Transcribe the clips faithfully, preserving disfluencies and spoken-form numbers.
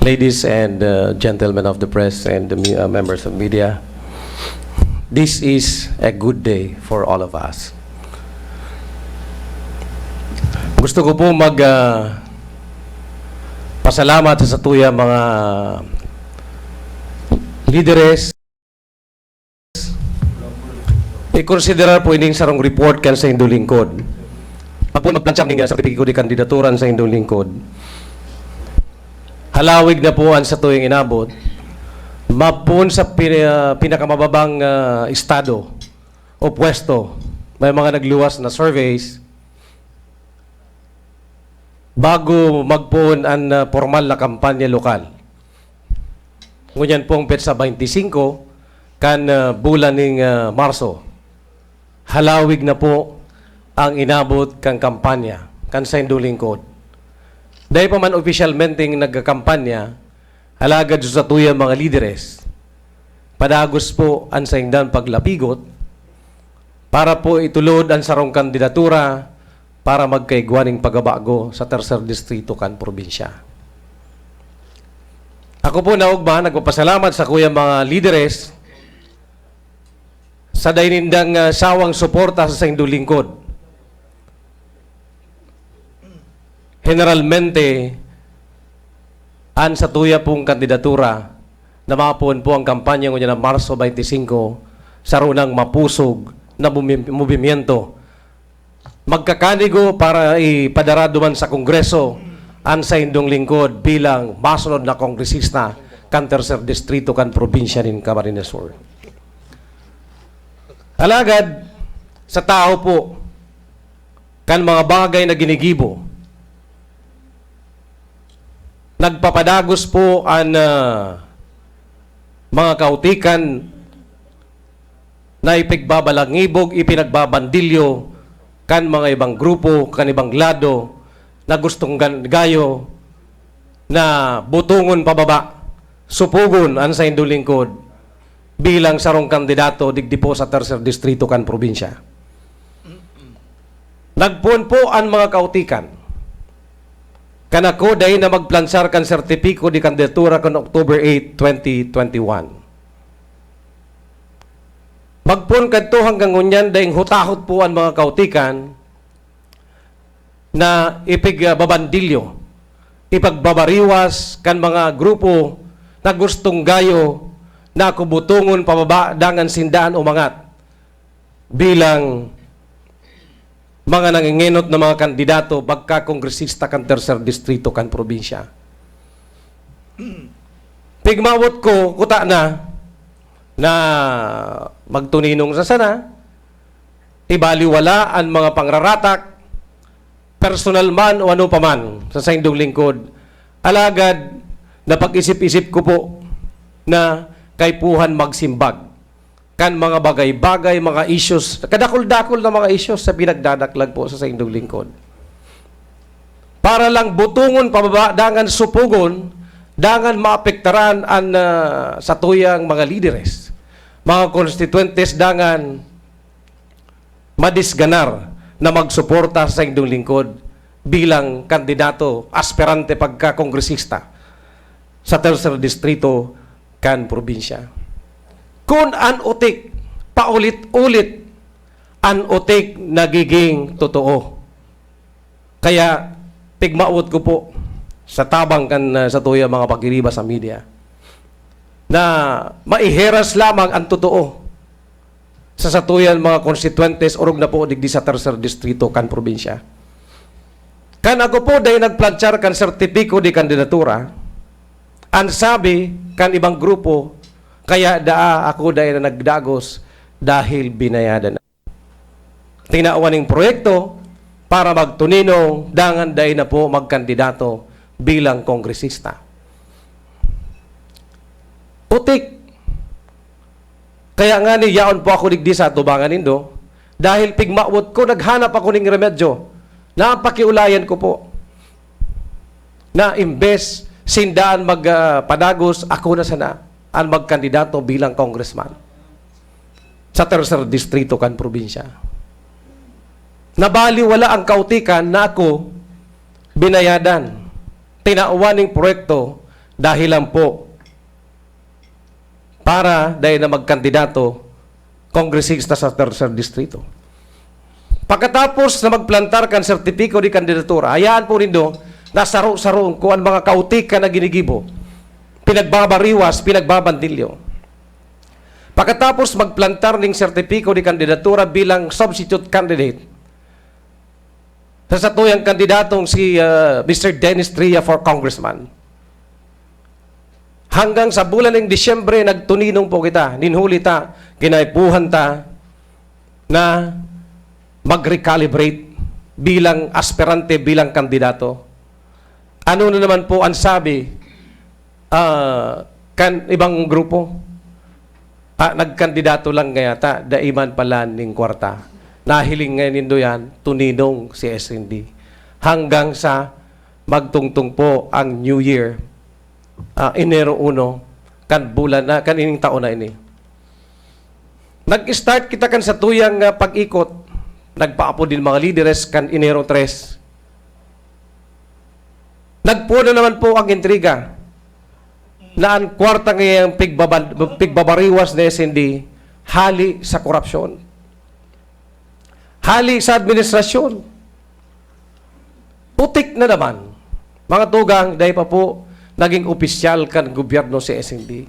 Ladies and, uh, gentlemen of the press and the me-, uh, members of media, this is a good day for all of us. Gusto ko po mag, uh, pasalamat sa satuya mga lideres. I-konsiderar po ining sarong report kan saindong lingkod. Ako po magplantsa ning, uh, sertipiko de kandidatura sa indong lingkod. Halawig na po an satuyang inabot. Mapon sa pin-, ah, pinakamababang, ah, estado o pwesto. May mga nagluwas na surveys. Bago magpoon an, ah, pormal na kampanya lokal. Ngunyan pong petsa twenty-five kan, ah, bulan ning, ah, Marso. Halawig na po ang inabot kan kampanya, kan saindong lingkod. Dai pa man opisyalmenteng nagkakampanya, alagad sa satuyang mga lideres, padagos po an saindang paglapigot para po itulod an sarong kandidatura para magkaigwa ning pagbabago sa tercer distrito kan probinsya. Ako po, naogma, nagpapasalamat sa kuyang mga lideres sa dai nindang, ah, sawang suporta sa saindong lingkod. Generalmente, an satuya pong kandidatura na mapoon po ang kampanya ngunyan na Marso twenty-five, saro nang mapusog na bumi-, movimiento. Magkakanigo para ipadara duman sa Kongreso an saindong lingkod bilang masunod na kongresista kan tercer distrito kan probinsya nin Camarines Sur. Alagad, sa tahaw po kan mga bagay na ginigibo, nagpapadagos po an, ah, mga kautikan na ipigbabalangibog, ipinagbabandilyo kan mga ibang grupo, kan ibang lado na gustong gan-, gayo na butongon pababa, supogon an saindong lingkod bilang sarong kandidato digdi po sa tercer distrito kan probinsya. Nagpoon po an mga kautikan kan ako dai na magplansar kan sertipiko de kandidatura kan October eight, twenty twenty-one. Magpoon kadto hanggang ngunyan, daing hutahot po an mga kautikan na ipigbabandilyo, ipagbabariwas kan mga grupo na gustong gayo na ako butongon pababa dangan sinda an umangat bilang mga nangengenot na mga kandidato pagka kongresista kan tercer distrito kan probinsya. Pigmawot ko, kuta na, na magtuninong sa sana, ibaliwala an mga pangraratak, personal man o ano pa man, sa saindong lingkod. Alagad, napag-isip-isip ko po na kaipuhan magsimbag kan mga bagay-bagay, mga issues, kadakul-dakul na mga issues sa pinagdadaklag po sa saindong lingkod. Para lang butongon pababa, dangan supogon, dangan maapektaran an, ah, satuyang mga lideres, mga konstituyentes, dangan madisganar na magsuporta sa saindong lingkod bilang kandidato, aspirante pagka-kongresista sa tercer distrito kan probinsya. Kun an utik, paulit-ulit, an utik nagiging totoo. Kaya, pigmawot ko po sa tabang kan, ah, satuyang mga pagiriba sa media, na maiheras lamang an totoo sa satuyang mga konstituyentes, orog na po digdi sa tercer distrito kan probinsya. Kan ako po dai nagplanchar kan sertipiko de kandidatura, an sabi kan ibang grupo, kaya daa ako dai na nagdagos dahil binayadan na. Tinawan ning proyekto para magtuninong dangan dai na po magkandidato bilang kongresista. Utik. Kaya nga ni yaon po ako digdi sa atubangan nindo, dahil pigmawot ko, naghanap ako ning remedyo na ang pakiulayan ko po, na imbes sinda an mag, ah, padagos, ako na sana an magkandidato bilang congressman sa tercer distrito kan probinsya. Nabaliwala ang kautikan na ako binayadan. Tinawan ning proyekto Dahil lang po para dai na magkandidato, kongresista sa Tercer Distrito. Pakatapos na magplantar kan sertipiko de kandidatura, hayaan po nindo na saro-saro ko an mga kautikan na ginigibo, pinagbabariwas, pinagbabandilyo. Pakatapos magplantar ning sertipiko de kandidatura bilang substitute candidate sa satuyang kandidatong si, ah, Mister Dennis Tria for congressman. Hanggang sa bulan ning Disyembre, nagtuninong po kita. Nin huli ta, kinaipuhan ta na mag-recalibrate bilang aspirante, bilang kandidato. Ano na naman po ang sabi, ah, kan ibang grupo? Ah, nagkandidato lang kaya ta, dai man pala ning kwarta. Nahiling ngayon nindo yan, tuninong si S N D. Hanggang sa magtungtong po ang New Year, ah, Enero uno, kan bulan na, kan ining taon na ini. Nag-start kita kan satuyang, ah, pag-ikot. Nagpaapod din mga lideres kan Enero tres. Nagpuon na naman po ang intriga na ang kwarta ngayang pigbaban-, pigbabariwas ni S N D hali sa korupsyon. Hali sa administrasyon. Putik na naman. Mga tugang, dahil pa po naging opisyal kan gobyerno si S N D.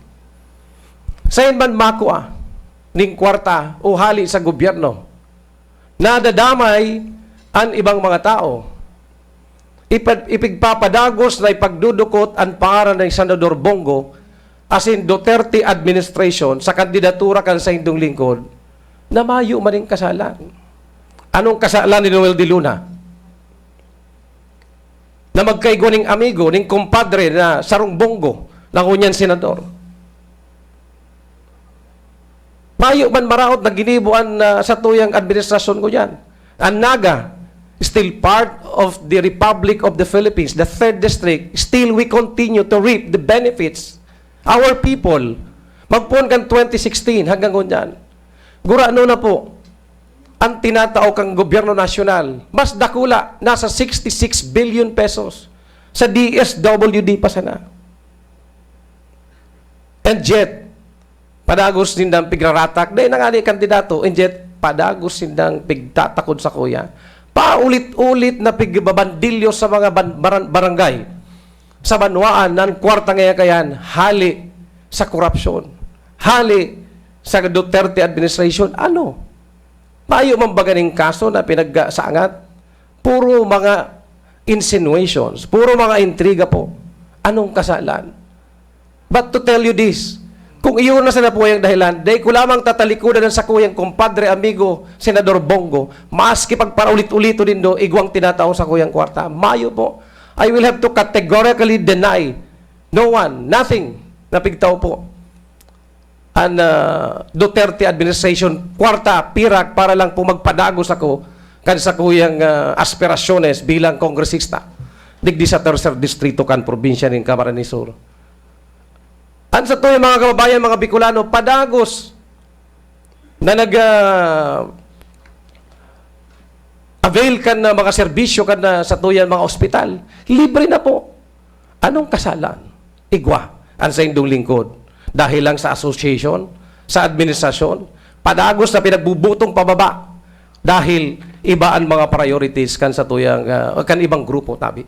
Sain man makua ning kwarta o hali sa gobyerno, nadadamay an ibang mga tao. Ipag-, ipigpapadagos na ipagdudukot an pangaran ni Senador Bong Go asin Duterte administration sa kandidatura kan saindong lingkod na mayo maning kasalan. Anong kasalan ni Noel de Luna? Na magkaigwa ning amigo, ning kumpadre na sarong Bong Go, na ngunyan senador. Mayo man maraot na ginibo an, ah, satuyang administrasyon ngunyan. An Naga, still part of the Republic of the Philippines, the third district, still we continue to reap the benefits. Our people, magpoon kan twenty sixteen hanggang ngunyan. Gurano na po ang tinatao kan gobyerno nasyonal. Mas dakula, nasa sixty-six billion pesos. Sa D S W D pa sana. And yet, padagos nindang pigraratak, dai na ngani kandidato, and yet, padagos nindang pigtatakod sakuya. Paulit-ulit na pigbabandilyo sa mga ban-, baran-, barangay sa banwaan na an kwarta ngaya kayan hali sa korupsyon, hali sa Duterte administration. Ano? Mayo man ba ganing kaso na pinagsaangat? Puro mga insinuations, puro mga intriga po. Anong kasalan? But to tell you this, kung iyon na sana po yung dahilan, dai ko lamang tatalikodan ang sakuyang kumpadre, amigo, Senador Bong Go, maski pagparaulit-ulito nindo, igwang tinatao sakuyang kwarta. Mayo po. I will have to categorically deny. No one, nothing, na pigtao po an, ah, Duterte administration kwarta, pirak, para lang po magpadagos ako kan sakuyang, ah, aspirasyones bilang kongresista digdi sa Tercer Distrito kan probinsya nin Camarines Sur. An satuyang mga kababayan, mga Bicolano, padagos na nag, ah, avail kan, ah, mga serbisyo kan, ah, satuyang mga ospital. Libre na po. Anong kasalan? Igwa an saindong lingkod. Dahil lang sa association, sa administrasyon, padagos na pinagbubutong pababa dahil iba an mga priorities kan satuyang, ah, kan ibang grupo, tabi.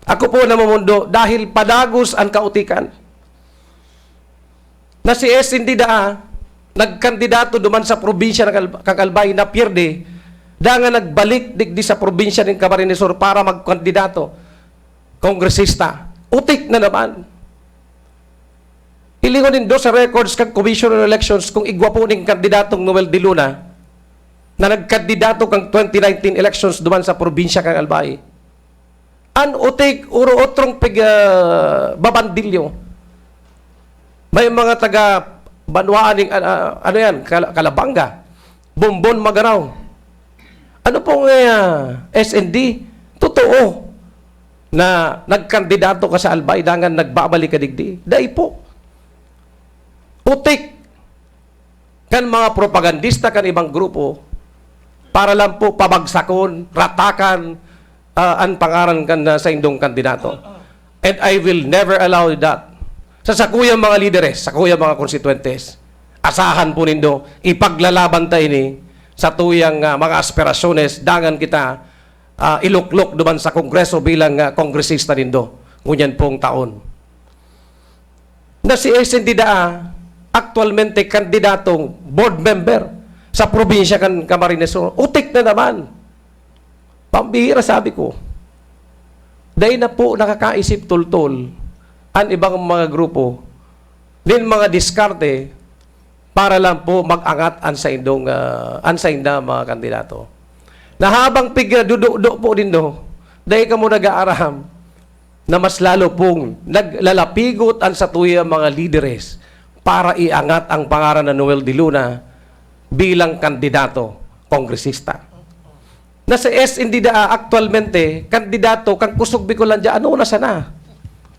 Ako po namumundo dahil padagos an kautikan na si S N D daa nagkandidato duman sa probinsya ng Al-, kang Albay na pierde, dangan nagbalik digdi sa probinsya nin Camarines Sur para magkandidato, kongresista. Utik na naman. Hilingon nindo sa records kan Commission on Elections kung igwa po ning kandidatong Noel de Luna na nagkandidato kang twenty nineteen elections duman sa probinsya kang Albay. An utik, uro otrong pig-, ah, babandilyo. May mga taga banwaan ning, ah, ah, ano yan, Kal-, Calabanga, Bombon, Magarao. Ano pong, ah, S N D? Totoo na nagkandidato ka sa Albay, dangan nagbabalik ka digdi? Dai po. Utik kan mga propagandista kan ibang grupo para lang po pabagsakon, ratakan, ah, an pangaran kan, ah, saindong kandidato. And I will never allow that. Sa sakuyang mga lideres, sakuyang mga konstituentes, asahan po nindo, ipaglalaban ta ini sa tuyang, ah, mga aspirasyones, dangan kita, ah, iluklok duman sa Kongreso bilang, ah, kongresista nindo ngunyan pong taon. Na si S N D daa, aktualmente kandidatong board member sa probinsya kan Camarines Sur. Utik na naman. Pambihira, sabi ko. Dai na po nakakaisip toltol an ibang mga grupo nin mga diskarte para lang po mag-angat an saindong, ah, an sainda mga kandidato. Na habang pigdududo po nindo, dai kamo nag-aaram na mas lalo pong naglalapigot an satuyang mga lideres para iangat ang pangaran na Noel de Luna bilang kandidato, kongresista. Na si S N D daa aktualmente, kandidato kan Kusog Bicolandia, ano na sana?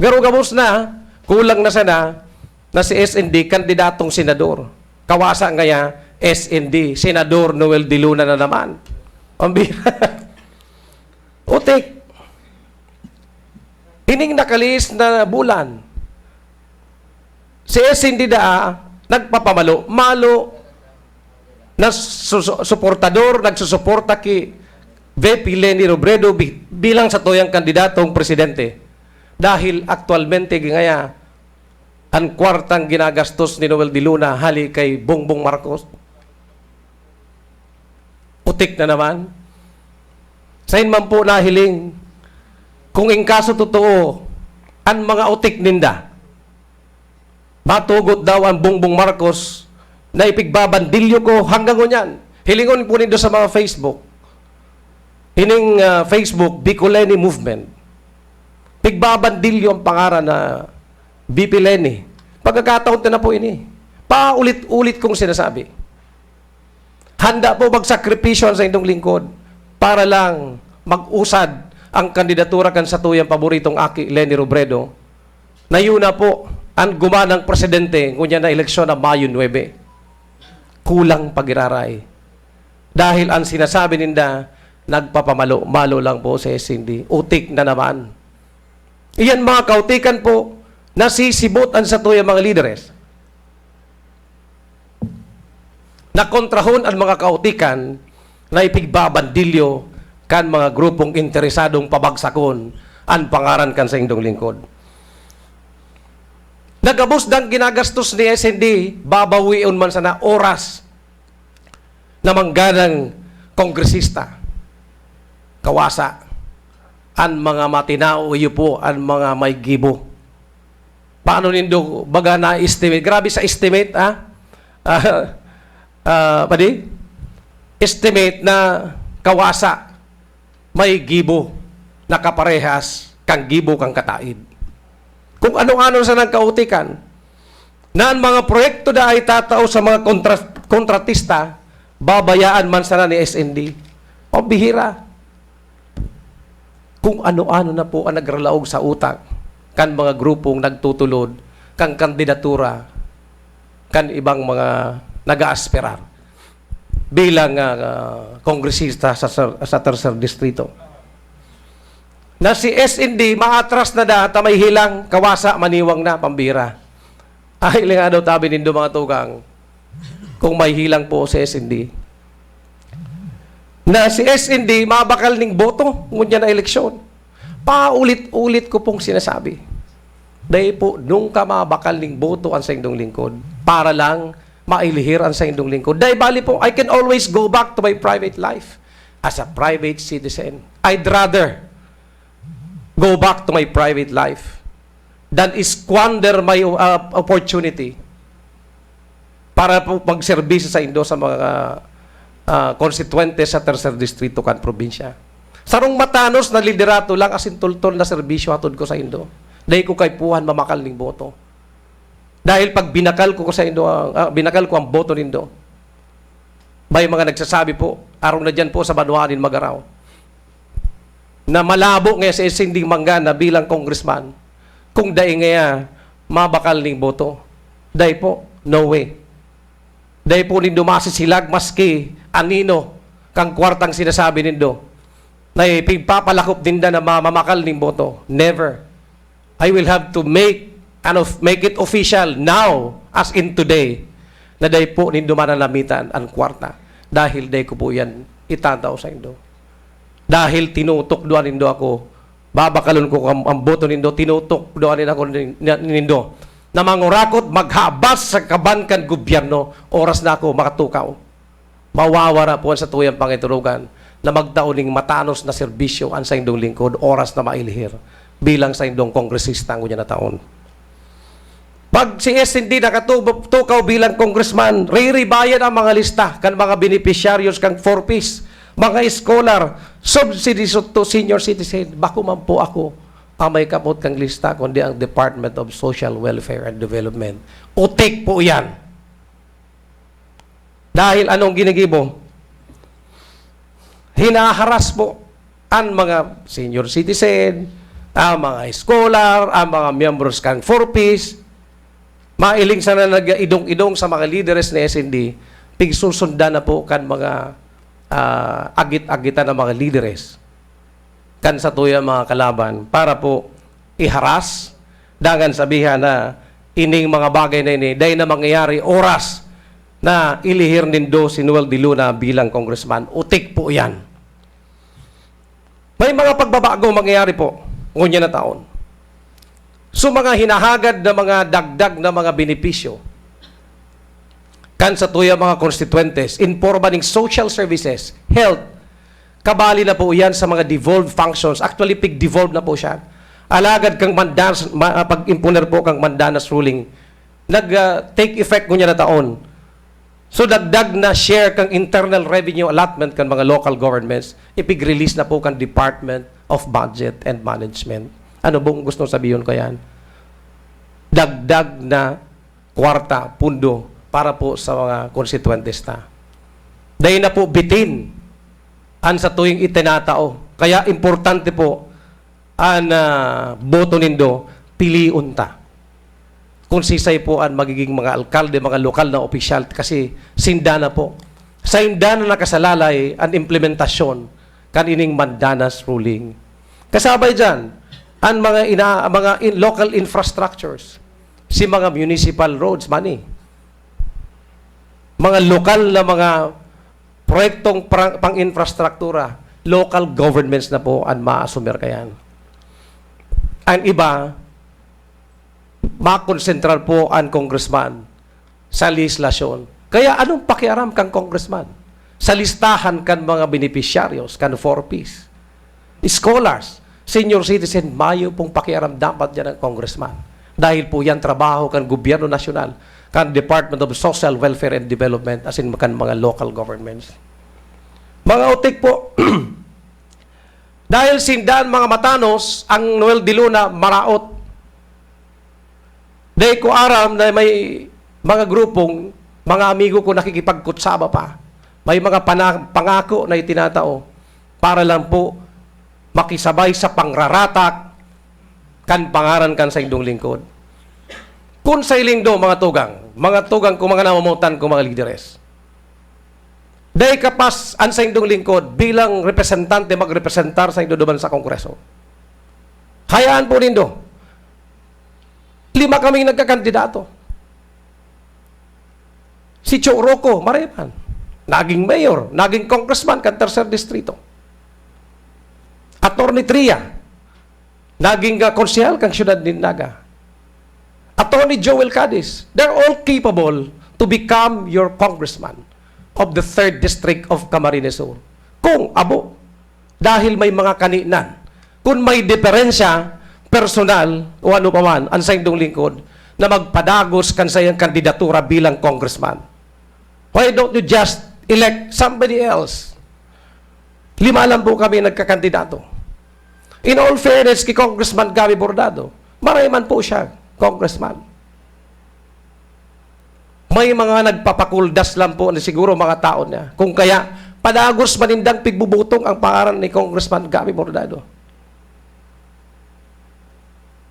Garo gabos na, kulang na sana, na si S N D kandidatong senador. Kawasa ngaya, S N D, Senador Noel de Luna na naman. Pambira. Utik. Ining nakalihis na bulan, si S N D daa nagpapamalo-malo na su-, su-, suportador, nagsusuporta ki V P Leni Robredo bi-, bilang satuyang kandidatong presidente. Dahil aktualmente, ngaya, an kwartang ginagastos ni Noel de Luna hali kay Bongbong Marcos. Utik na naman. Sain man po nahiling, kung in kaso totoo, an mga utik ninda, matugot daw an Bongbong Marcos na ipigbabandilyo ko hanggang ngunyan. Hilingon po nindo sa mga Facebook. Ining, ah, Facebook, Bicoleni Movement. Pigbabandilyo ang pangaran na V P Leni. Pagkakataon ta na po ini. Paulit-ulit kong sinasabi. Handa po magsakripisyo an saindong lingkod para lang mag-usad ang kandidatura kan satuyang paboritong aki, Leni Robredo, na yun na po ang gumanang presidente ngunyan na eleksyon na Mayo nuebe. Kulang pagiraray. Dahil ang sinasabi ninda, nagpapamalo-malo lang po si S N D. Utik na naman. Iyan mga kautikan po, nasisibot an satuyang mga lideres. Nakontrahon an mga kautikan na ipigbabandilyo kan mga grupong interesadong pabagsakon an pangaran kan saindong lingkod. Nagabos dang ginagastos ni S N D, babawion man sana oras na mangganang kongresista. Kawasa, an mga matinao, iyo po, an mga may gibo. Paano nindo baga na-estimate? Grabe sa estimate, ha? Ah, ah, padi? Estimate na kawasa may gibo na kaparehas kan gibo kan kataid. Kung ano-ano sa nagkautikan, na an mga proyekto na ay tatao sa mga kontra-, kontratista, babayaan man sana ni S N D. Pambihira. Kung ano-ano na po ang nagralaog sa utak kan mga grupong nagtutulod kan kandidatura kan ibang mga nag-aaspirar bilang, ah, kongresista sa, sa, sa Tercer Distrito. Na si S N D, maatras na da, ta may hilang, kawasa, maniwang na, pambira. Ay, nga daw, tabi nindo, mga tugang, kung may hilang po si S N D. Na si S N D, mabakal ning boto, ngunyan na eleksyon. Paulit-ulit ko pong sinasabi. Dai po, nungka mabakal ning boto ang saindong lingkod para lang mailihir ang saindong lingkod. Dai bali po, I can always go back to my private life as a private citizen. I'd rather go back to my private life than squander my, uh, opportunity para po magserbisyo saindo sa mga, ah, konstituyente sa Tercer Distrito kan probinsya. Sarong matanos na liderato lang asin toltol na serbisyo hatod ko saindo. Dai ko kaipuhan mamakal ning boto. Dahil pag binakal ko saindo ang, ah, binakal ko ang boto nindo, may mga nagsasabi po, arog na diyan po sa banwaan nin Magaraw, na malabo ngaya si Sinding Mangana bilang congressman kung dai ngaya mabakal ning boto. Dai po, no way. Dai po nindo masisilag maski anino kang kwartang sinasabi nindo na ipigpapalakop ninda na mamamakal ning boto. Never. I will have to make, ano, make it official now, as in today, na dai po nindo mananamitan an kwarta, dahil dai ko po yan itatao saindo. Dahil tinutukdoan nindo ako, babakalon ko ang, ang boto nindo, tinutukdoan nin ako nin-, na-, nindo na mangurakot, maghabas sa kaban kan gobyerno, oras na ako makatukaw. Mawawara po an satuyang pangiturugan na magtao ning matanos na serbisyo an saindong lingkod, oras na mailihir bilang saindong kongresista ngunyan na taon. Pag si S N D nakatubo-, tukaw bilang congressman, riribayan ang mga lista kan mga benepisyaryos kan four Ps, mga scholar, subsidies to senior citizen. Bako man po ako ang may kapot kang lista, kundi ang Department of Social Welfare and Development. Utik po yan. Dahil anong ginigibo? Hinaharas po ang mga senior citizen, ang mga scholar, ang mga miyembros kan four Ps. Mailing sana nag-idong-idong sa mga lideres ni S N D, pigsusundan na po kan mga, ah, agit-agitan ng mga lideres kan satuyang mga kalaban para po iharas, dangan sabihan na ining mga bagay na ini dai na mangyayari oras na ilihir nindo si Noel de Luna bilang congressman. Utik po yan. May mga pagbabago mangyayari po ngunyan na taon. So, mga hinahagad na mga dagdag na mga benepisyo kan satuyang mga konstituentes in porma ning social services, health, kabali na po yan sa mga devolved functions. Actually, pig-devolve na po siya. Alagad kang Mandanas, ma-, ah, pag-imponer po kang Mandanas ruling, nag, ah, take effect ngunyan na taon. So, dagdag na share kang internal revenue allotment kan mga local governments, ipig-release na po kan Department of Budget and Management. Ano bong gusto sabihon ko yan? Dagdag na kwarta, pundo, para po sa mga konstituentes ta. Dai na po bitin an satuyang itinatao. Kaya importante po an, ah, boto nindo, pilion ta. Kung sisay po an magiging mga alkalde, mga lokal na opisyal, kasi sinda na po. Sainda na nakasalalay an implementasyon kan ining Mandanas ruling. Kasabay diyan, an mga ina-, mga in-, local infrastructures, si mga municipal roads, mani, mga lokal na mga proyektong pra-, pang-infrastruktura, local governments na po an maasumer kayan. Ang iba, makonsentral po an congressman sa lehislasyon. Kaya anong pakiaram kang congressman sa listahan kan mga benepisyaryos kan four Ps? Scholars, senior citizen, mayo pong pakiaram dapat diyan ang congressman. Dahil po yan trabaho kan gobyerno nasyonal, kan Department of Social Welfare and Development, asin kan mga local governments. Mga utik po, dahil sinda an mga matanos, ang Noel de Luna maraot. Dai ko aram na may mga grupong, mga amigo ko nakikipagkutsaba pa. May mga pana-, pangako na itinatao para lang po makisabay sa pangraratak kan pangaran kan saindong lingkod. Kun sa ilindo, mga tugang, mga tugang ko, mga namomotan ko, mga lideres, dai kapas an saindong lingkod bilang representante magrepresentar saindo duman sa Kongreso. Hayaan po nindo. Lima kaming nagkakandidato. Si Cho Roco Mareman, naging mayor, naging congressman kan Tercer Distrito. Attorney Tria, naging, ah, konsehal kan siyudad nin Naga. Attorney Joel Cadiz, they're all capable to become your congressman of the third District of Camarines Sur. Kung abo, dahil may mga kaninan. Kun may diferensya, personal o ano pa man, ang saindong lingkod na magpadagos kan saiyang kandidatura bilang congressman, why don't you just elect somebody else? Lima lang po kami nagkakandidato. In all fairness kay Congressman Gabby Bordado, maray man po siya, congressman. May mga nagpapakuldas lang po na siguro mga tao niya. Kung kaya, padagos man nindang pigbubutong ang pangaran ni Congressman Gabby Bordado.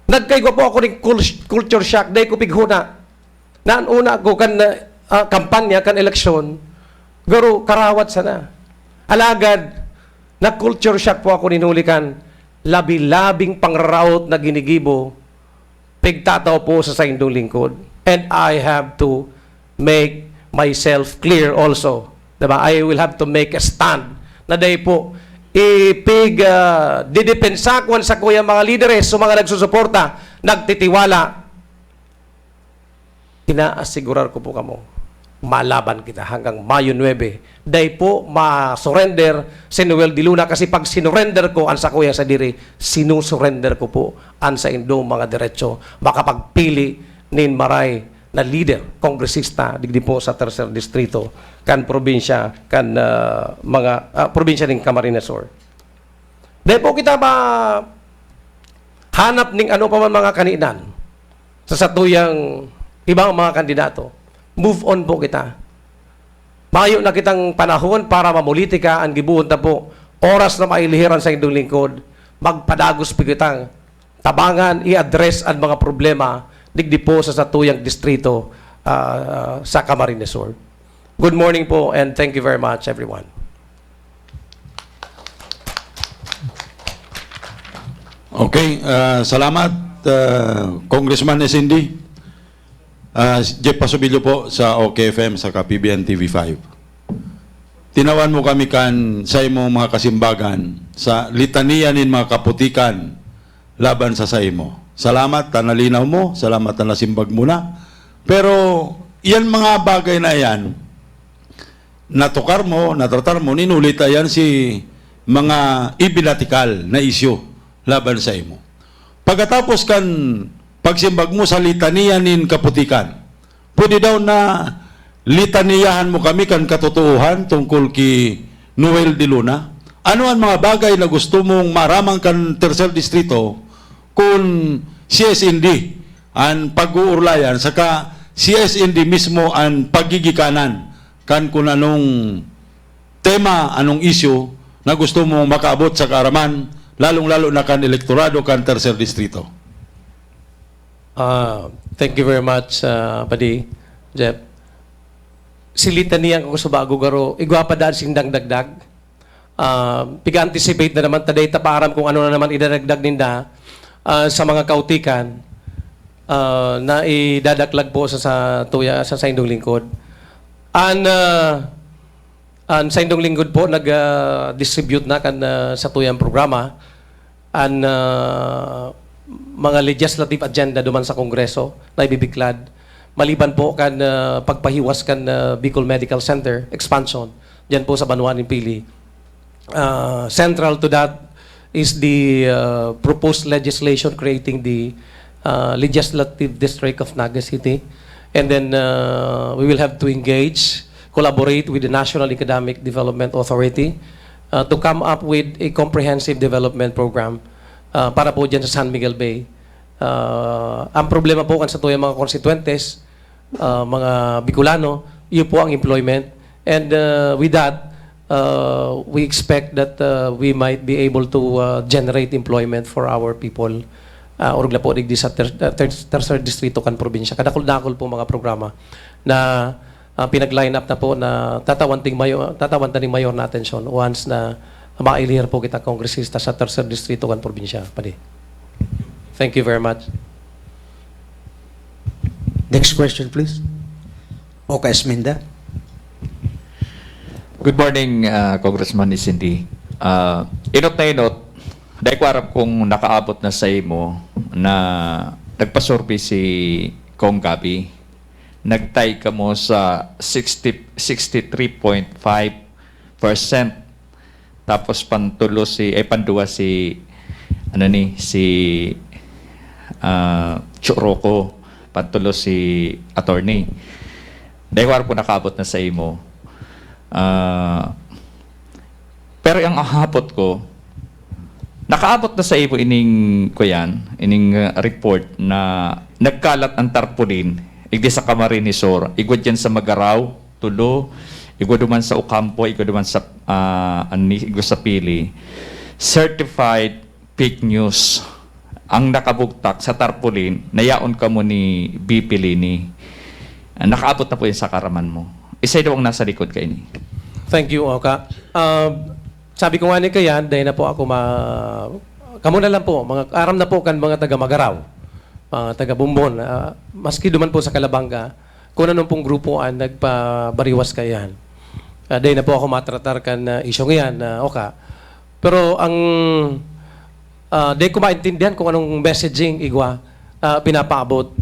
Nagkaigwa po ako ning cul-, culture shock. Dai ko pighuna na an una ko kan, ah, kampanya, kan eleksyon, garo karawat sana. Alagad, na-culture shock po ako nin huli kan labi-labing pangraraot na ginigibo pigtatao po sa saindong lingkod. And I have to make myself clear also. Diba? I will have to make a stand na dai po ipig, ah, didepensa ko an sakuyang mga lideres o mga nagsusuporta, nagtitiwala. Inaasigurar ko po kamo, malaban kita hanggang Mayo nuebe. Dai po ma-surrender si Noel de Luna, kasi pag sinurrender ko an sakuyang sadiri, sinusurrender ko po an saindong mga derecho makapagpili nin maray na lider, kongresista, digdi po sa Tercer Distrito, kan probinsya, kan, ah, mga, ah, probinsya nin Camarines Sur. Dai po kita mahanap ning ano pa man mga kaninan sa satuyang ibang mga kandidato. Move on po kita. Mayo na kitang panahon para mamulitika, an gibohon ta po, oras na mailihir an saindong lingkod, magpadagos po kitang tabangan, i-address an mga problema digdi po sa satuyang distrito, ah, sa Camarines Sur. Good morning po and thank you very much, everyone. Okay, ah, salamat, ah, Congressman S N D. Ah, Jeff Pasubilio po sa O K F M sa Kapibian T V five. Tinawan mo kami kan sa imong mga kasimbagan sa litania nin mga kaputikan laban sa saimo. Salamat ta nalinaw mo, salamat ta nasimbag mo na. Pero yan mga bagay na yan, natukar mo, natratar mo, ninulita yan si mga ibinatikal na isyu laban sa imo. Pagkatapos kan pagsimbag mo sa litania nin kaputikan, pwede daw na litaniyahan mo kami kan katotoohan tungkol ki Noel de Luna? Ano an mga bagay na gusto mong maaraman kan Tercer Distrito kun si S N D an pag-uurlayan saka si S N D mismo an pagigikanan kan kun anong tema, anong isyu na gusto mong makaabot sa kaaraman, lalong-lalo na kan elektorado kan Tercer Distrito? Ah, thank you very much, ah, Padi, Jeff. Silita niya ako sa bago, garo, igwa pa daan sindang dagdag. Ah, piga-anticipate na naman, taday tapaaram kung ano na naman idadagdag ninda, ah, sa mga kautikan, ah, na idadaklag po sa, sa tuya, sa saindong lingkod. An, ah, an saindong lingkod po, nag, ah, distribute na kan, ah, sa tuyang programa. An, ah, mga legislative agenda duman sa Kongreso na ibibiklad. Maliban po kan, ah, pagpahiwas kan, ah, Bicol Medical Center expansion diyan po sa banwa nin Pili. Ah, central to that is the, ah, proposed legislation creating the, ah, Legislative District of Naga City. And then, ah, we will have to engage, collaborate with the National Economic Development Authority, ah, to come up with a comprehensive development program, ah, para po dyan sa San Miguel Bay. Ah, ang problema po kan sa tuyang mga konstituentes, ah, mga Bicolano, iyo po ang employment. And, ah, with that, ah, we expect that, ah, we might be able to, ah, generate employment for our people. Ah, orog na po digdi sa ter-, ter-, tercer distrito kan probinsya. Kadakul-dakul po mga programa na, ah, pinag-line up na po na tatawan ting mayo-, tatawan ta ning mayor na atensyon once na mailihir po kita kongresista sa tercer distrito kan probinsya. Padi. Thank you very much. Next question, please. Oka Esminda. Good morning, ah, Congressman Isinti. Ah, inot na inot, dai ko aram kung nakaabot na sa imo na nagpasurvey si Cong Gabby. Nagtay kamo sa sixty, sixty-three point five percent. Tapos pantulo si, eh, pandua si, ano ni, si, ah, Choroko. Pantulo si attorney. Dai ko aram kung nakaabot na sa imo. Ah, pero ang ahapot ko, nakaabot na sa imo ining, kuyan, ining, ah, report na nagkalat ang tarpaulin, igdi sa Camarines Sur, igwa dyan sa Magarao, tulo, igwa duman sa Ocampo, igwa duman sa, ah, ani, igwa sa Pili. Certified fake news ang nakabugtak sa tarpaulin na yaon kamo ni V P Leni. Ah, nakaabot na po yun sa karaman mo. Isa daw ang nasa likod kaini. Thank you, Oka. Ah, sabi ko nga ni kayan, dahil na po ako ma-, kamo na lang po, mga, aram na po kan mga taga Magarao. mga taga Bombon, ah, maski duman po sa Calabanga, kung anong pong grupo ang nagpabariwas kaiyan. Ah, dai na po ako matratar kan, ah, isyong iyan, ah, oka. Pero ang, ah, dai ko maintindihan kung anong messaging igwa, ah, pinapaabot.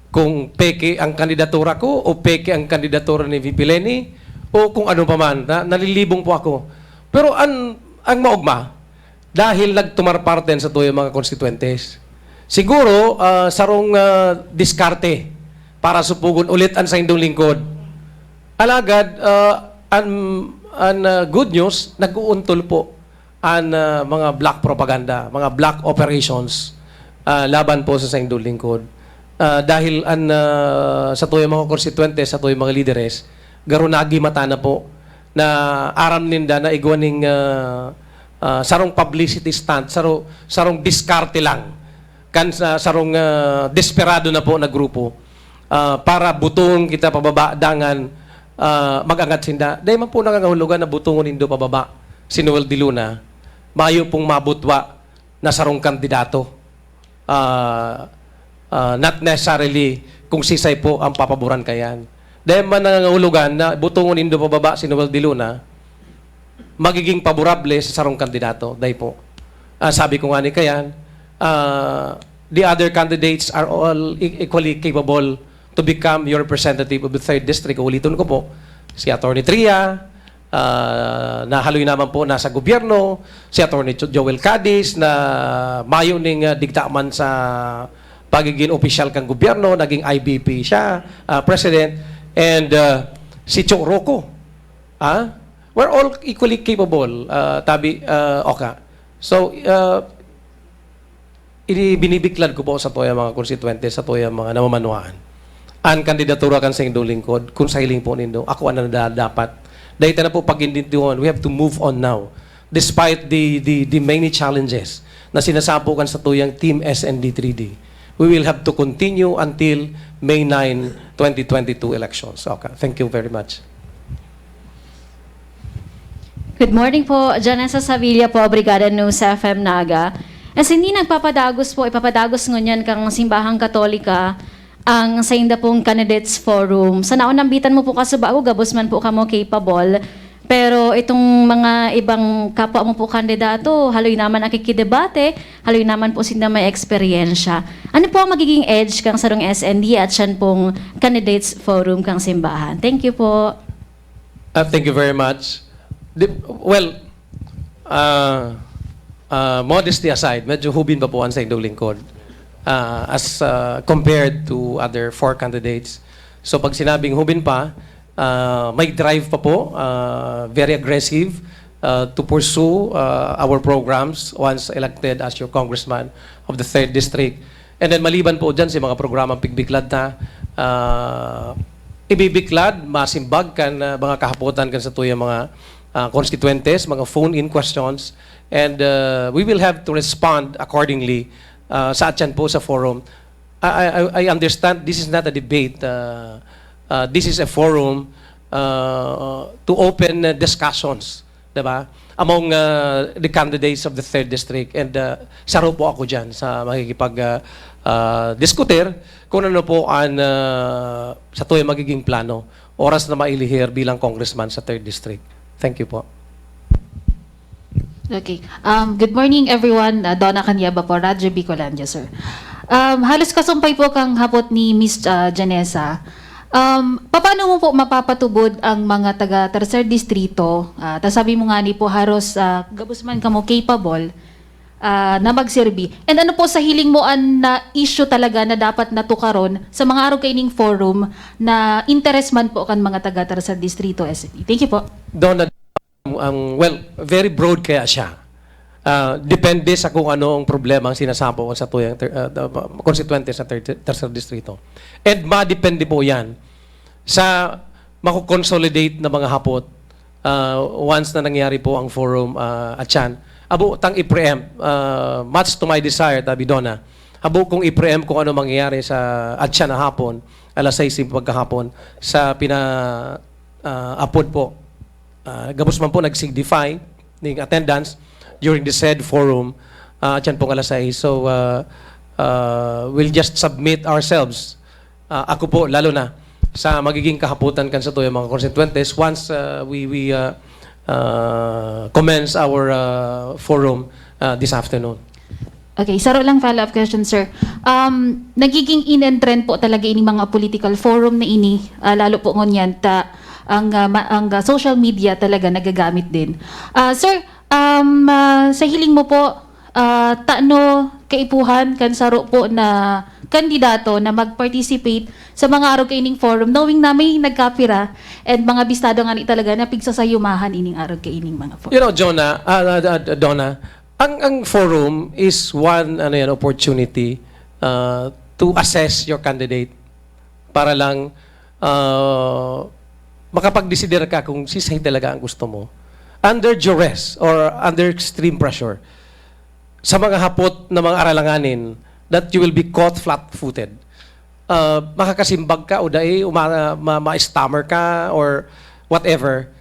Kung peke ang kandidatura ko o peke ang kandidatura ni V P Leni o kung ano pa man, na, nalilibong po ako. Pero an, ang maogma, dahil nagtumar parte sa tuyang mga konstituentes. Siguro, ah, sarong, ah, diskarte para supugon ulit an saindong lingkod. Alagad, ah, an, an, ah, good news, nag-uuntol po an, ah, mga black propaganda, mga black operations, ah, laban po sa saindong lingkod. Ah, dahil an, ah, sa tuyang mga konstituentes, sa tuyang mga lideres, garo nagimata na po na aram ninda na igwa ning, ah, ah, sarong publicity stunt, saro-, sarong diskarte lang kan sa sarong, ah, desperado na po na grupo, ah, para butongon kita pababa dangan, ah, mag-angat sinda. Dai man po nangangahulugan na butongon nindo pababa si Noel de Luna, mayo pong mabutwa na sarong kandidato. Ah, ah, not necessarily kung sisay po ang papaboran kaiyan. Dai man nangangahulugan na butongon nindo pababa si Noel de Luna, magiging paborable sa sarong kandidato. Dai po. Ah, sabi ko nga ni kaiyan, ah, the other candidates are all e-, equally capable to become your representative of the third district. Ulitin ko po, si Attorney Tria, ah, na haloy na man po nasa gobyerno, si Attorney Jo-, Joel Cadiz na mayo ning, ah, digta man sa pagiging opisyal kan gobyerno, naging I B P siya, ah, president, and, ah, si Cho Roco. Ah? We're all equally capable, ah, tabi, ah, oka. So, ah, ini-, binibiklad ko po sa tuyang mga konstituyente, sa tuyang mga namamanuan. An kandidatura kan saindong lingkod, kung sa hiling po nindo, ako an nada-, dapat. Dahil na po pag-indintiwan, we have to move on now. Despite the, the, the many challenges na sinasapo kan sa tuyang Team S N D three D, we will have to continue until May nine, twenty twenty-two elections. Okay, thank you very much. Good morning po, Janessa Savilla po, Brigada News F M Naga. As in, nagpapadagos po, ipapadagos ngunyan kang Simbahang Katolika ang sainda pong candidates forum. Sa naon nambitan mo po kasubago, gabos man po kamo capable. Pero itong mga ibang kapwa mo po kandidato, haloy naman nakikidebate, haloy naman po sinda may eksperyensya. Ano po ang magiging edge kang sarong S N D at siyan pong candidates forum kang simbahan? Thank you po. Ah, thank you very much. Di, well, ah, ah, modesty aside, medyo hubin pa po an saindong lingkod, ah, as, ah, compared to other four candidates. So pag sinabing hubin pa, ah, may drive pa po, ah, very aggressive, ah, to pursue, ah, our programs once elected as your congressman of the third district. And then maliban po dyan sa mga programang pigbiklad na, ah, ibibiklad, masimbag kan, ah, mga kahapotan kan sa tuyang mga, ah, constituentes, mga phone-in questions, and, ah, we will have to respond accordingly, ah, sa atyan po sa forum. I, I, I understand this is not a debate. Ah, ah, this is a forum, ah, to open, ah, discussions, di ba? Among, ah, the candidates of the third district. And, ah, saro po ako dyan sa makikipag, ah, ah, diskutir kung ano po ang, ah, sa tuyang magiging plano oras na mailihir bilang congressman sa third district. Thank you po. Okay. Um, good morning, everyone. Uh, Donna Caniaba po, Radyo Bicolandia, sir. Um, halos kasumpay po kang hapot ni Miss uh, Janessa. Um, paano mo po mapapatubod ang mga taga Tercer Distrito? Uh, ta sabi mo nga ni po, haros uh, gabos man kamo capable uh, na magserbi. And ano po sa hiling mo ang na issue talaga na dapat natukaron sa mga araw kaining forum na interes man po kan mga taga Tercer Distrito S P? Thank you po. Donna, ang, well, very broad kaya siya. Ah, depende sa kung ano ang problema ang sinasapo sa tuyang ter- ah, ah, konstituente sa ter- tercer distrito. And madepende po yan sa mako-consolidate na mga hapot ah, once na nangyari po ang forum ah, at yan. Abo, tang i-preempt, ah, much to my desire, tabi Donna. Abo kung i-preempt kung ano mangyayari sa at siya na hapon, alas sais pagkahapon, sa pina ah, apod po. Ah, gabos man po nag-signify ning attendance during the said forum, ah, at yan pong alas sais. So, ah, uh, we'll just submit ourselves. Uh, ako po, lalo na sa magiging kahapotan kan satuyang mga konstituyentes once uh, we, we uh, uh, commence our uh, forum uh, this afternoon. Okay, saro lang follow-up question, sir. Um, nagiging in and trend po talaga ining mga political forum na ini, ah, lalo po ngunyan ta ang ah, ma- ang ah, social media talaga nagagamit din. Ah, sir, um, ah, sa hiling mo po, ah, tano kaipuhan kan saro po na kandidato na mag-participate sa mga arog kaining forum, knowing na may nagkapira and mga bistado ngani talaga na pigsasayumahan ining arog kaining mga forum. You know, Jonah, uh, uh, uh, Donna, ang ang forum is one ano yan, opportunity uh, to assess your candidate para lang uh, makapag-desider ka kung sisay talaga ang gusto mo under duress or under extreme pressure sa mga hapot na mga aralanganin that you will be caught flat-footed. Uh, makakasimbag ka o dai, o ma- ma- ma-stammer ka or whatever,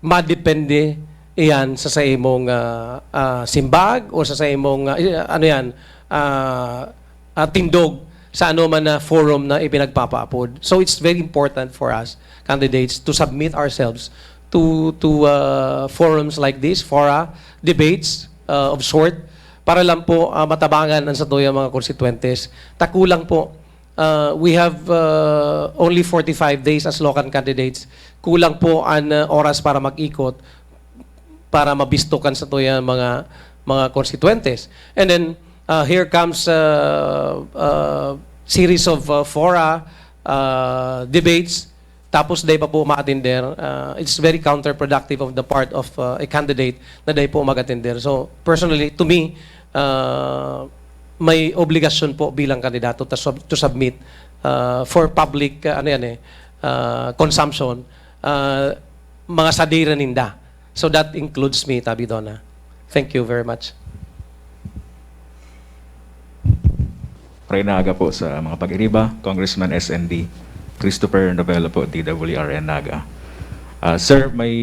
madepende iyan sa sa imong ah, ah, simbag o sa sa imong ah, i- ano yan ah, ah, tindog sa ano man na forum na ipinagpapaapod. So it's very important for us candidates to submit ourselves to to uh, forums like this, fora, debates uh, of sort para lang po uh, matabangan ang satuyang mga konstituentes. Takulang po uh, we have uh, only forty-five days as Locan candidates. Kulang po ang uh, oras para mag-ikot para mabisto kan satuyang mga mga konstituentes. And then uh, here comes uh, uh, series of uh, fora, uh, debates, tapos dai pa po ma-attender. Uh, it's very counterproductive of the part of uh, a candidate na dai po mag-attender. So personally, to me, uh, may obligasyon po bilang kandidato to, sub- to submit uh, for public uh, ano yan eh, uh, consumption uh, mga sadira ninda. So that includes me, Tabi Donna. Thank you very much. Maray na aga po sa mga pag-iriba, Congressman S N D, Christopher Novelo po, D W R N Naga. Ah, sir, may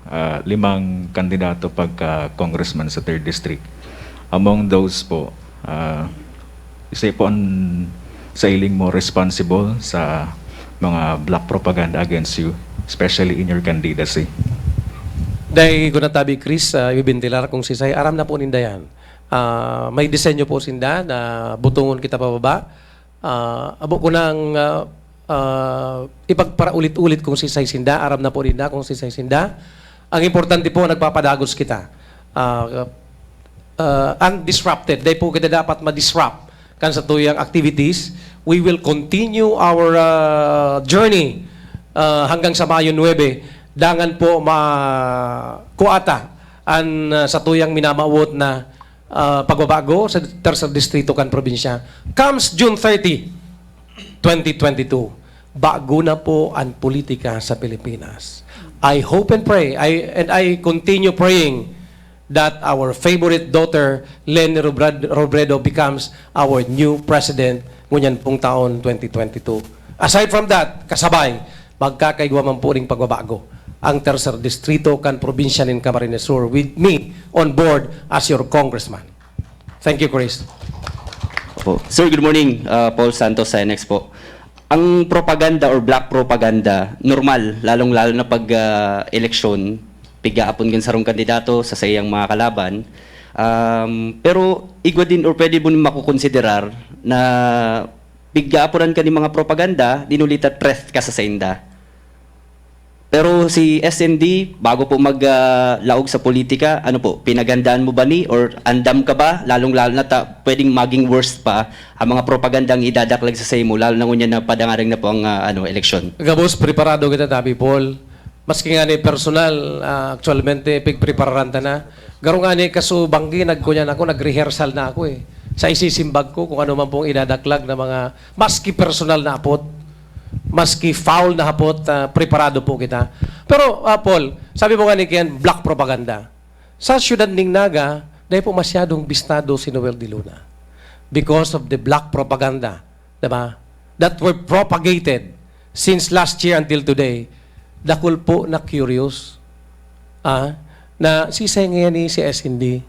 ah, limang kandidato pagka congressman sa third District. Among those po, ah, isa po ang sa hiling mo responsible sa mga black propaganda against you, especially in your candidacy. Dai ko na tabi, Chris, uh, ibibintilar kung sisay. Aram na po ninda yan. Ah, may disenyo po sinda na butungon kita pababa. Ah, abo ko nang ah, ah, ipagparaulit-ulit kung sisay sinda. Aram na po ninda kung sisay sinda. Ang importante po, nagpapadagos kita. Ah, ah, undisrupted. Dai po kita dapat ma-disrupt kan satuyang activities. We will continue our ah, journey ah, hanggang sa Mayo nuebe. Dangan po ma kuata an ah, satuyang minamawot na ah, pagbabago sa tercer distrito kan probinsya. Comes June thirty, twenty twenty-two, bago na po ang politika sa Pilipinas. I hope and pray, I, and I continue praying that our favorite daughter, Leni Robred- Robredo, becomes our new president ngunyan pong taon twenty twenty-two. Aside from that, kasabay, magkakaigwa man po ning pagbabago ang tercer distrito kan probinsya nin Camarines Sur with me on board as your congressman. Thank you, Chris. Opo. Sir, good morning. Uh, Paul Santos, Sinex po. Ang propaganda or black propaganda, normal, lalong-lalo na pag ah, eleksyon, pigaapon kan sarong kandidato sa saiyang mga kalaban. Um, pero igwa din or pwede mo makukonsiderar na pigaapon kan mga propaganda, dinulita threat ka sa sainda. Pero si S N D, bago po maglaog sa politika, ano po, pinagandaan mo ba ni or andam ka ba, lalong-lalo na ta, pwedeng maging worst pa ang mga propagandang idadaklag sa saimo, lalo na ngunyan na padangaring na po ang ah, ano, eleksyon? Gabos, preparado kita, Tabi Paul. Maski nga ni personal, ah, aktualmente, pigprepararan ta na. Garo nga ni kaso banggi, nagkunyan ako, nag-rehearsal na ako eh. Sa isisimbag ko, kung ano man pong idadaklag na mga, maski personal na apot, maski foul na hapot, ah, preparado po kita. Pero, ah, Paul, sabi mo nga ni Ken, black propaganda. Sa siyudad ning Naga, dahil po masyadong bistado si Noel de Luna because of the black propaganda, diba? That were propagated since last year until today. Dakul po na curious ah, na sisay ngayan ni si S N D.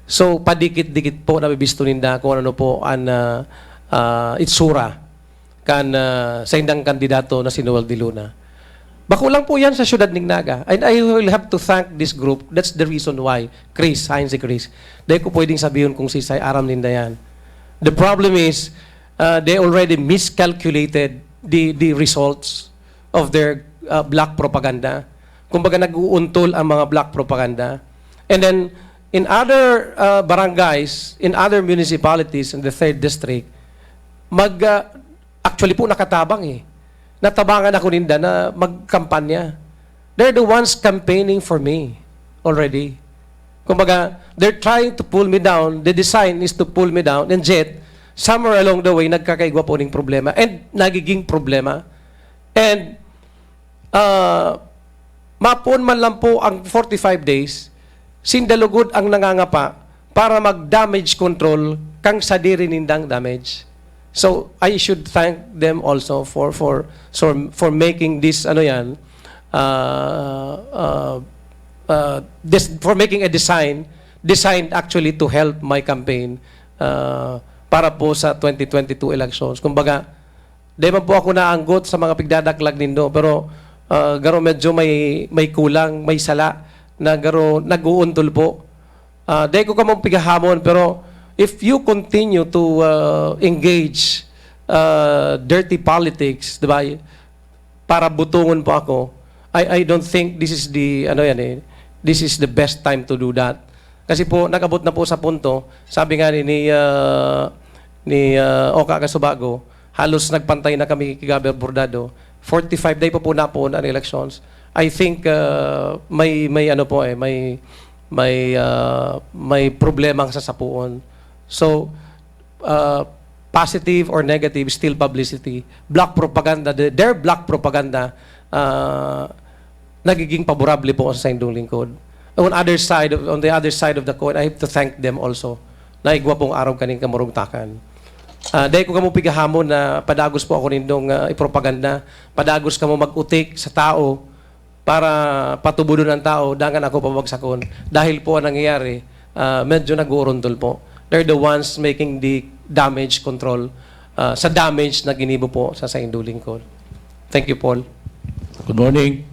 So, padikit-dikit po nabibisto ninda kung ano po an, ah, ah, itsura kan, ah, saindang kandidato na si Noel De Luna. Bako lang po yan sa siyudad nin Naga. And I will have to thank this group. That's the reason why, Chris, Heinz, si Chris. Dai ko pwedeng sabihon kung sisay, aram ninda yan. The problem is, ah, they already miscalculated the, the results of their, ah, black propaganda. Kumbaga, nag-uuntol ang mga black propaganda. And then, in other, ah, barangays, in other municipalities in the third district, mag, ah, actually po, nakatabang eh. Natabangan ako ninda na magkampanya. They're the ones campaigning for me already. Kumbaga, they're trying to pull me down. The design is to pull me down. And yet, somewhere along the way, nagkakaigwa po ning problema. And nagiging problema. And, ah, mapoon man lang po ang forty-five days, sinda lugod ang nangangapa para mag-damage control kang sadiri nindang damage. So, I should thank them also for, for, for, for making this, ano yan, ah, ah, ah, this, for making a design, designed actually to help my campaign, ah, para po sa twenty twenty-two elections. Kumbaga, di man po ako naanggot sa mga pigdadaklag nindo, pero, ah, garo medyo may, may kulang, may sala na garo nag-uuntol po. Ah, di ko kamo pigahamon, pero if you continue to, ah, engage, ah, dirty politics, di ba, para butongon po ako, I, I don't think this is the, ano yan eh, this is the best time to do that. Kasi po, nag-abot na po sa punto, sabi nga ni, ni, ah, ni, ah, Oka Casubago, halos nagpantay na kami kay Gaber Bordado. Forty-five day pa po napoon ang elections. I think, ah, may, may ano po eh, may, may, ah, may problema sa sapuon. So, ah, positive or negative, still publicity. Black propaganda, the, their black propaganda, ah, nagiging paborable po sa saindong lingkod. On other side of, on the other side of the coin, I have to thank them also. Naigwa pong arog kaning kamurugtakan. Ah, dai ko kamo pigahamon na padagos po ako nindong, ah, ipropaganda. Padagos kamo mag-utik sa tao para patubodon ang tao, dangan ako pabagsakon. Dahil po ang nangyayari, ah, medyo nag-uurundol po. They're the ones making the damage control, ah, sa damage na ginibo po sa saindong lingkod. Thank you, Paul. Good morning,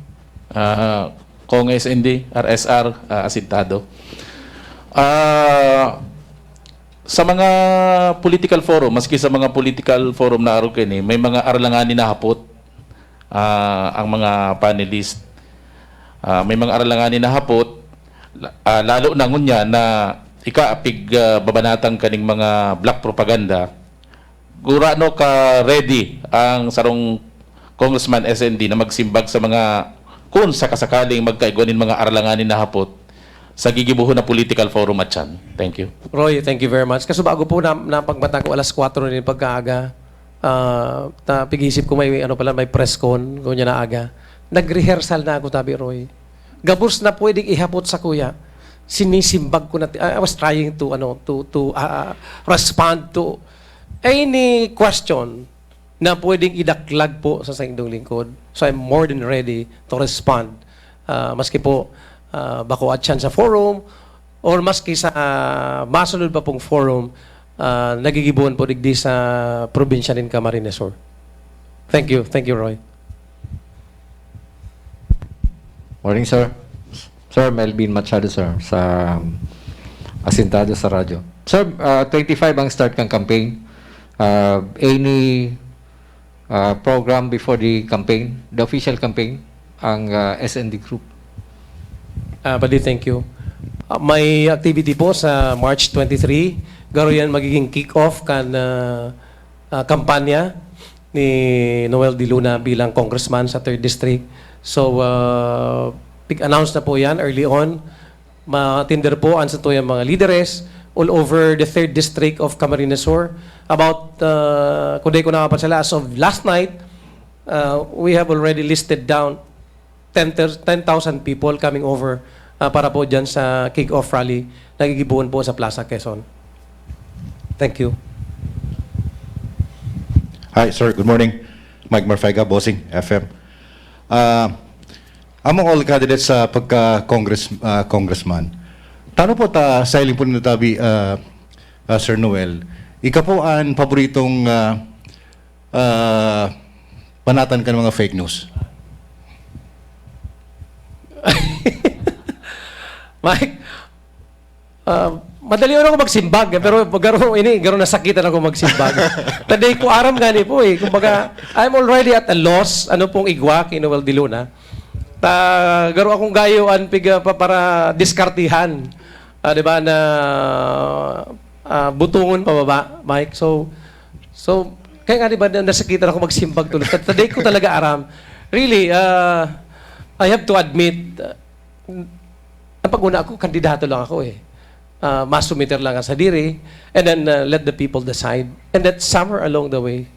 ah, Kong S N D, R S R, ah, Asintado. Ah, sa mga political forum, maski sa mga political forum na arog kaini, may mga arlangan na hapot, ah, ang mga panelist. Ah, may mga arlangan na hapot, la- ah, lalo na ngunyan na ika pig, ah, babanatang kaning mga black propaganda. Gurano ka ready ang sarong Congressman S N D na magsimbag sa mga, kung sakasakaling magkaigwa nin mga arlangan na hapot sa gigibohon na political forum at yan? Thank you. Roy, thank you very much. Kaso bago po na, napagmata ko alas kwatro na yung pagkaaga, ah, ta, pag-isip ko may, ano pala, may press con, kung niya na aga. Nag-rehearsal na ako, tabi Roy. Gabos na pwedeng ihapot sa kuya. Sinisimbag ko na, I was trying to, ano, to, to ah, respond to any question na pwedeng idaklag po sa saindong lingkod. So I'm more than ready to respond. Ah, maski po, ah, bako at siya sa forum, or maski sa masunod pa pong forum, ah, nagigibuan po digdi sa probinsya nin Camarines Sur. Thank you. Thank you, Roy. Morning, sir. Sir Melvin Machado, sir, sa Asintado sa Radyo. Sir, ah, twenty-five ang start ng campaign. Ah, any ah, program before the campaign, the official campaign, ang ah, S N D Group? Ah, Padi, thank you. Ah, may activity po sa March twenty-three. Garo yan magiging kick-off kan ah, ah, kampanya ni Noel De Luna bilang congressman sa third District. So, ah, big announce na po yan early on. Matindar po ang satuyang mga lideres all over the third District of Camarines Sur. About, ah, kung di ko nakapansala, as of last night, ah, we have already listed down ten thousand people coming over ah, para po dyan sa kick-off rally na gigibuhon po sa Plaza Quezon. Thank you. Hi, sir. Good morning. Mike Marfega, Bossing, F M. Ah, among all candidates sa pagka-congress, ah, congressman, Tano po ta, sa hiling po ni Tabi, ah, ah, Sir Noel, ika po an paboritong, ah, ah, panatan kan mga fake news? Mike, ah, madali ako magsimbag, eh, pero garo ini, garo nasakitan ako magsimbag. Taday ko aram gani po eh. Kumbaga, I'm already at a loss. Ano pong igwa kay Noel de Luna? Ta, garo akong gayo an piga pa, para diskartihan. Ah, di ba, na ah, butungon pababa, Mike. So, so kaya nga, di ba, na- nasakitan ako magsimbag tuloy. Ta- Taday ko talaga aram. Really, ah, I have to admit, ah, ang pag-una ako, kandidato lang ako eh. Ah, masumiter lang ang sadiri, and then ah, let the people decide. And that somewhere along the way,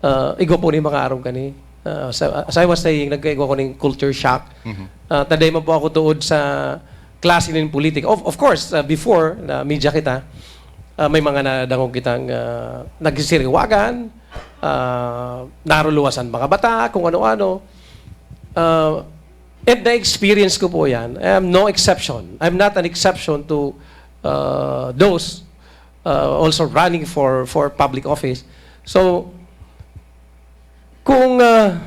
ah, igwa po ni mga aram kani. Ah, sa- as I was saying, nagkaigwa ko ning culture shock. Ah, taday man po ako tuod sa klase nin politika. Of, of course, ah, before na media kita, ah, may mga nadangog kitang ah, nagsisiriwagan, ah, naruluwasan mga bata, kung ano-ano. Ah, and na-experience ko po yan. I am no exception. I'm not an exception to ah, those ah, also running for for public office. So, kung ah,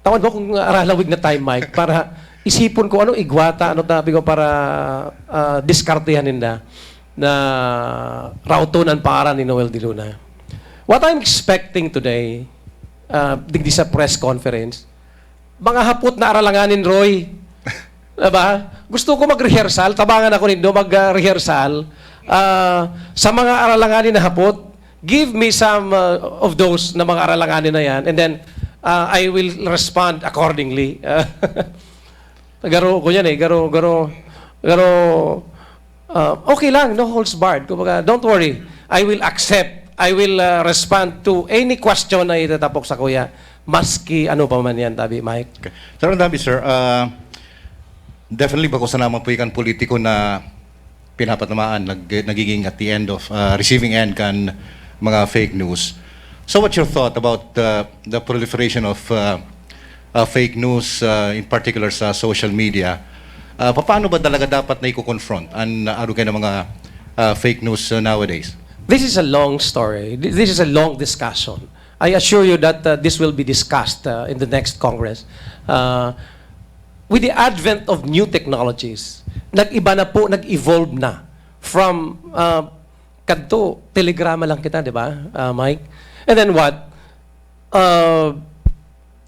tawad mo kung aralawig na time, Mike, para isipon ko ano igwa ta, ano tabi ko para ah, diskartehan ninda na rauton an pangaran ni Noel de Luna. What I'm expecting today, ah, digdi sa press conference, mga hapot na aralanganin, Roy. Diba? Gusto ko mag-rehearsal, tabangan ako nindo mag-rehearsal ah, sa mga aralanganin na hapot. Give me some ah, of those na mga aralanganin na yan, and then ah, I will respond accordingly. Garo ko yan eh, garo, garo, garo, ah, okay lang, no holds barred. Kumbaga, don't worry, I will accept, I will ah, respond to any question na itatapok sa kuya, maski ano pa man yan, tabi, Mike. Okay. Sir, ang dami, sir. Ah, definitely, bako sana mapuy kan politiko na pinapatamaan, nag, nagiging at the end of, ah, receiving end kan mga fake news. So what's your thought about uh, the proliferation of uh, uh, fake news, uh, in particular sa social media? Uh, paano ba talaga dapat na i-confront an uh, arugay na mga uh, fake news uh, nowadays? This is a long story. Th- This is a long discussion. I assure you that uh, this will be discussed uh, in the next Congress. Uh, with the advent of new technologies, nag-iba na po, nag-evolve na from uh, kadto, telegrama lang kita, di ba, uh, Mike? And then what? Uh,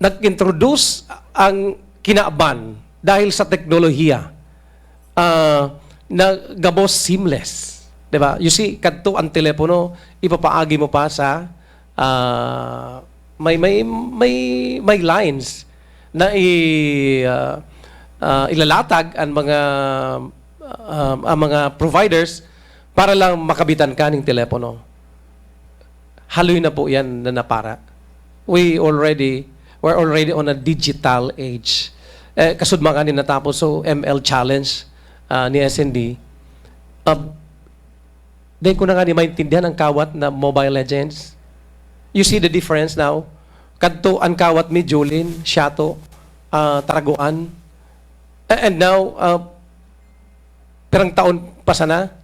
nag-introduce ang kinaban dahil sa teknolohiya ah, na gabos seamless, di ba? You see, kadto ang telepono, ipapaagi mo pa sa ah, may may may may lines na i ah, ah, ilalatag ang mga ah, ang mga providers para lang makabitan ka ning telepono. Haloy na po yan na napara. We already, we're already on a digital age. Eh, kasud mga ni natapos so M L Challenge ah, ni S N D. Ah, dahil ko na nga ni maintindihan ang kawat na Mobile Legends. You see the difference now? Kadto ang kawat mi, Julin, Siato, ah, Taragoan. A- And now, ah, pirang taon pa sana,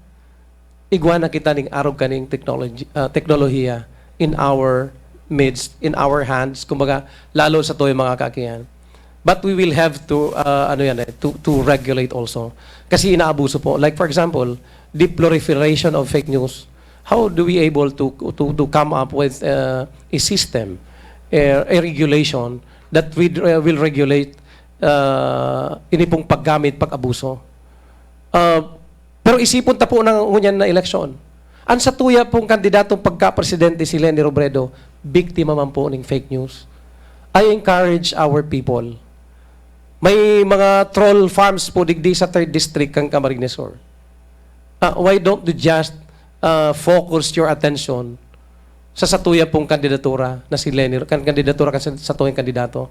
igwa na kita ning arog kaning technology, ah, teknolohiya in our midst, in our hands, kumbaga, lalo sa toy mga kakiyan. But we will have to, ah, ano yan eh, to, to regulate also. Kasi inaabuso po. Like for example, the proliferation of fake news. How do we able to to, to come up with uh, a system, a, a regulation that we, uh, will regulate uh, ini pong paggamit, pag-abuso? Uh, pero isipon ta po ng ngunyan na eleksyon. Ang satuya pong kandidatong pagka-presidente, si Leni Robredo, biktima man po ng fake news. I encourage our people. May mga troll farms po digdi sa third District kan Camarines Sur. Ah, why don't you just ah, focus your attention sa satuya pong kandidatura na si Leni, kan kandidatura kan sa- satuyang kandidato?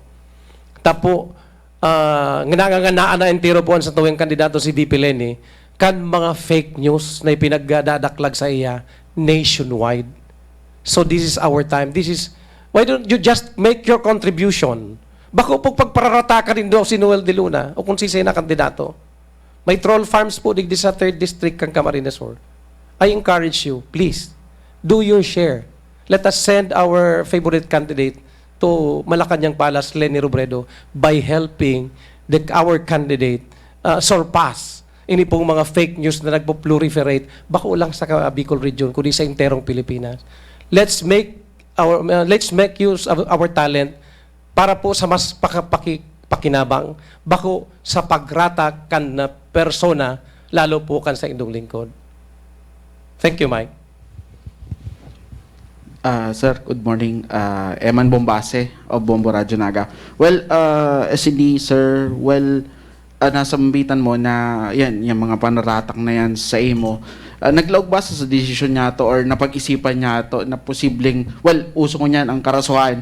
Tapo, ah, nanganganaan na entero po ang satuyang kandidato, si V P Leni, kan mga fake news na ipinagdadaklag sa iya nationwide. So this is our time. This is, why don't you just make your contribution? Bako pag pagpararatakan nindo si Noel de Luna o kung sisay na kandidato. May troll farms po digdi sa third district kan Camarines Sur. I encourage you, please, do your share. Let us send our favorite candidate to Malacañang Palace, Leni Robredo, by helping the, our candidate, uh, surpass ini pong mga fake news na nagpo-proliferate, bako lang sa ka-, Bicol Region, kundi sa enterong Pilipinas. Let's make our, uh, let's make use of our talent para po sa mas paka-, paki-, pakinabang, bako sa pagrata kan, uh, persona, lalo po kan saindong lingkod. Thank you, Mike. Ah, sir, good morning. Ah, Eman Bombase of Bombo Radyo Naga. Well, ah, S N D, sir, well, ah, nasambitan mo na yan, yung mga panaratak na yan sa imo. Ah, naglaog ba sa, sa desisyon niya to or napag-isipan niya to na posibleng, well, uso ko niyan ang karasuhan.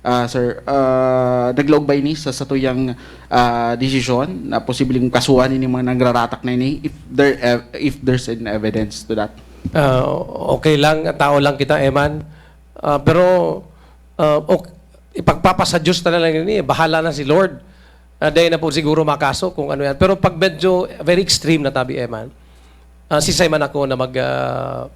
Ah, sir, ah, naglaog ba ini sa satuyang ah, desisyon na posibleng kasuhan ini mga nagraratak na ini if there ev- if there's an evidence to that? Ah, okay lang, tao lang kita, Eman. Ah, pero ah, ok- ipagpapasa Diyos na lang ini, bahala na si Lord. Ah, dahil na po siguro makaso kung ano yan. Pero pag medyo very extreme na tabi, Eman, ah, sisay man ako na mag ah,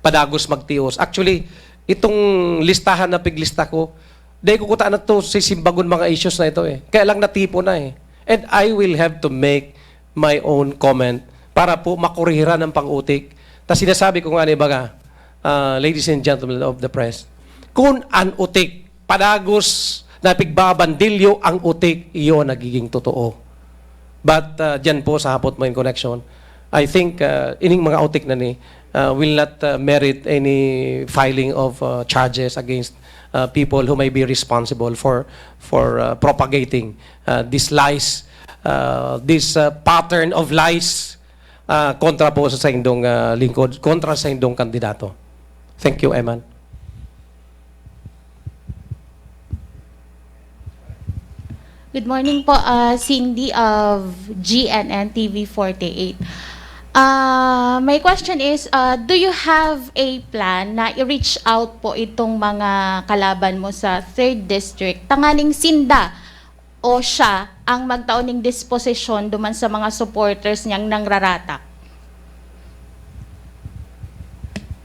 padagos magtios. Actually, itong listahan na piglista ko, dahil ko kuta na to sisimbagon mga issues na ito eh. Kaya lang natipon na eh. And I will have to make my own comment para po makurihiran ang pang-utik. Ta sinasabi ko nga ni baga, ah, ladies and gentlemen of the press, kun an utik padagos na pigbabandilyo ang utik, iyo nagiging totoo. But ah, dyan po sa hapot mo in connection, I think ah, ining mga utik na ni ah, will not ah, merit any filing of ah, charges against ah, people who may be responsible for for ah, propagating ah, this lies, ah, this ah, pattern of lies ah, kontra po sa saindong ah, lingkod, kontra sa indong kandidato. Thank you, Eman. Good morning po, uh, Cindy of G N N T V forty-eight. Uh, my question is, uh, do you have a plan na i-reach out po itong mga kalaban mo sa third district? Tanganing sinda o siya ang magtao ning disposisyon duman sa mga supporters niyang nangraratak?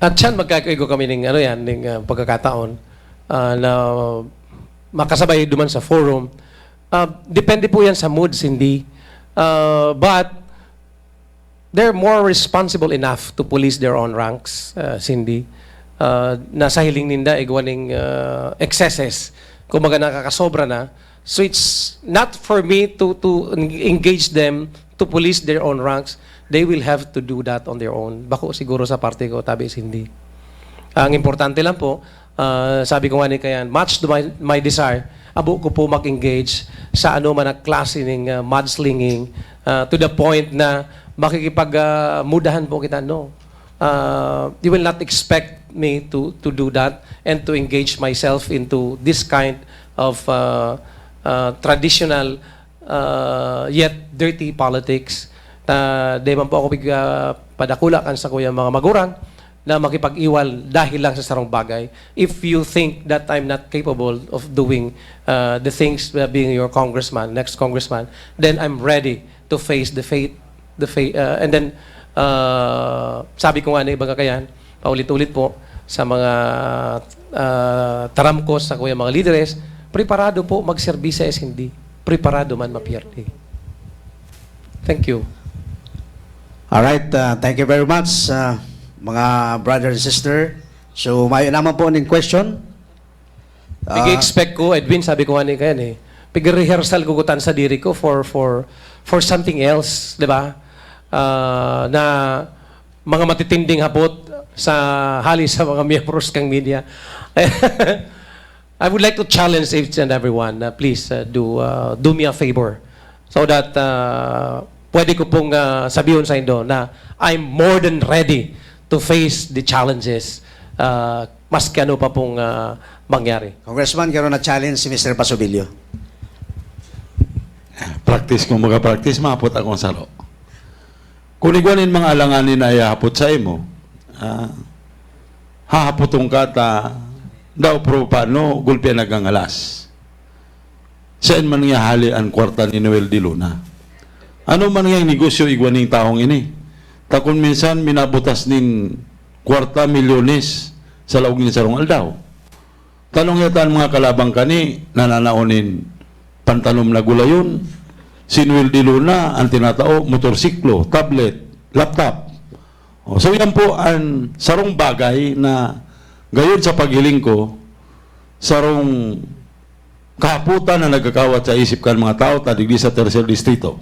At siyan, magkakaigo kami ning, ano yan, ning ah, pagkakataon ah, na makasabay duman sa forum. Ah, depende po yan sa mood, Cindy. Ah, but they're more responsible enough to police their own ranks, ah, Cindy. Ah, nasa hiling ninda, igwa ning ah, excesses. Kumbaga, nakakasobra na. So it's not for me to to engage them to police their own ranks. They will have to do that on their own. Bako siguro sa parte ko, tabi Cindy. Ang importante lang po, ah, sabi ko nga ni Kayan, much to my, my desire, abo ko po mag-engage sa ano man na klase ning ah, mudslinging ah, to the point na makikipag ah, mudahan po kita, no. Uh, you will not expect me to to do that and to engage myself into this kind of uh, uh, traditional uh, yet dirty politics. Ta di man po ako pig, ah, padakula kan sa kuya mga magurang na makipag-iwal dahil lang sa sarong bagay. If you think that I'm not capable of doing uh, the things uh, being your congressman, next congressman, then I'm ready to face the fate, the fate, uh, and then uh, sabi ko nga na iba kakayan, paulit-ulit po sa mga uh, taramkos sa kuya mga lideres, preparado po magserbi sa S N D. Preparado man ma-P R D. Thank you. Alright, uh, thank you very much, uh, mga brother and sister. So, mayo naman po ning question. Ah, nag-expect ko, Edwin, sabi ko nga ni Ken eh, pig-rehearsal ko kutan sa diri ko for for for something else, di ba? Ah, na mga matitinding hapot sa hali sa mga miyembros kang media. I would like to challenge each and everyone na please uh, do uh, do me a favor so that uh, pwede ko pong uh, sabihin sa indo na I'm more than ready to face the challenges uh, maski ano pa pong uh, mangyari. Congressman, garo na challenge si Mister Pasubilio. Practice kung mga practice, maapot akong saro. Kung igwa nin mga alanganin na ihahapot sa imo, ah, hahapoton ka ta daw pero paano gulpi ang nagangalas. Saan man nga hali ang kwarta ni Noel de Luna? Ano man ngayang negosyo igwa ning tawong ini? Ta kun minsan minabutas nin kwarta, milyones sa laog nin sarong aldaw. Tanong yata ang mga kalabang kani, nananao nin pantanom na gulayon. Si Noel de Luna, ang tinatao, motorsiklo, tablet, laptop. O, so yan po ang sarong bagay na gayon sa paghiling ko, sarong kahapotan na nagkakawat sa isip kan mga tao ta digdi sa Tercer Distrito.